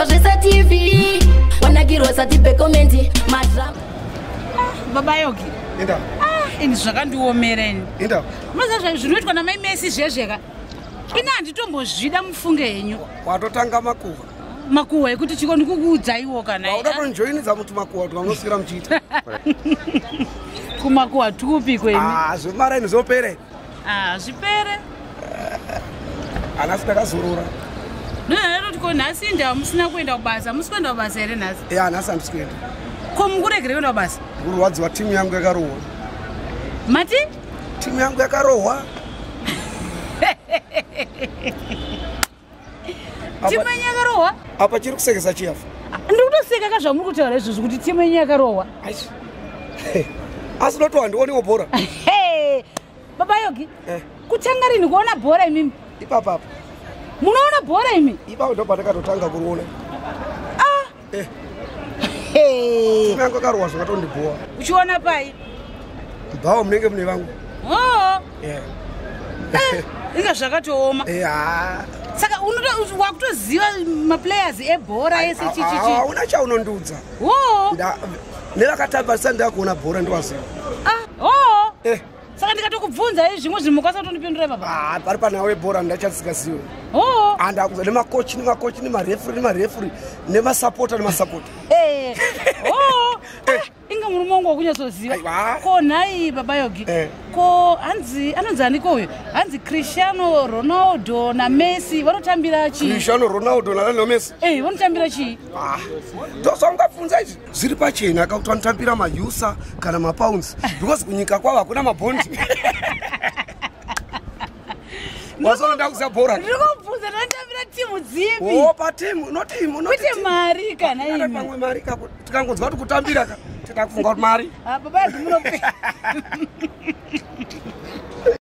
Pazvese TV wanakirwa satipe comment madrama. Baba Yogi. Inda. Ah, ini zvakandiomera ini. Inda. Munoziva zvinoitwa namai Messi zvezveka. Ini handitombozvida mufunge henyu. Watotanga makuva. Makuva ekuti chiko ndikukuudzaiwo kana. Wauda kujoinidza muti makuva kuti vanoswera muchiita. Kumakuva tupi kwemi. Ah, zvemara ini zvopere. Ah, zvipere. Anasi ndakazorora. Ndinoti ko nhasi indawa musina kuenda kubasa, musi kuenda kubasa here nhasi? Ya, nhasi handisi kuenda. Ko mukuregere kuenda kubasa? Kurwadziwa timu yangu yakarohwa. Mati? Timu yangu yakarohwa. Timu yenyu yakarohwa? Apa chiri kusekesa chiyafa. Ndikutoseka ka zvamuri kutaura izvozvo kuti timu yenyu yakarohwa. Asi noti handioniwo bhora. Baba Yogi, kutanga rini kuona bhora imimi? Ipapa apa. Munoona bhora imi? Ipapo ndo pandakatotanga kuruona. Ah. Timu yangu yakarohwa zvakatondibhowa. Uchiona pai? Bhawa munenge mune vamwe. Oh. Yeah. Inga zvakatooma. Yeah. Saka wakutoziva maplayers ebhora ese chichichi. Hauna chaunondiudza. Oh. Nevakatamba ndisati ndakuona bhora ndiwaziva. Ah. Oh. Saka ndikatokubvunza izvi zvimwe zvinhu mukwanisa kutondipindura baba. Ah, pari panhau yebhora ndachatisikaziwe. Oh. Andakuza nemakochi nemakochi nemarefuri nemarefuri nemasapota nemasapota. Oh. Inga murume wangu wakunyatsoziva. Ko nhai baba Yogi. Ko hanzi anonzi ani ko uyu? Hanzi Cristiano Ronaldo naMessi vanotambira chii? Cristiano Ronaldo naLionel Messi. Vanotambira chii? Ah. Ndozvaungabvunza izvi. Zviri pachena kakuti vanotambira maUSA kana mapounds because kunyika kwavo hakuna mabhondi. Wazonoda kuziva bhora. Ndiri kubvunza vanotambira timu dzipi? Oh, patimu, not timu, not Kwete mari kana Kana imi. pamwe mari ka tikangonzwa kuti kutambira ka titakufunga kuti mari. Ah, baba Yogi munope.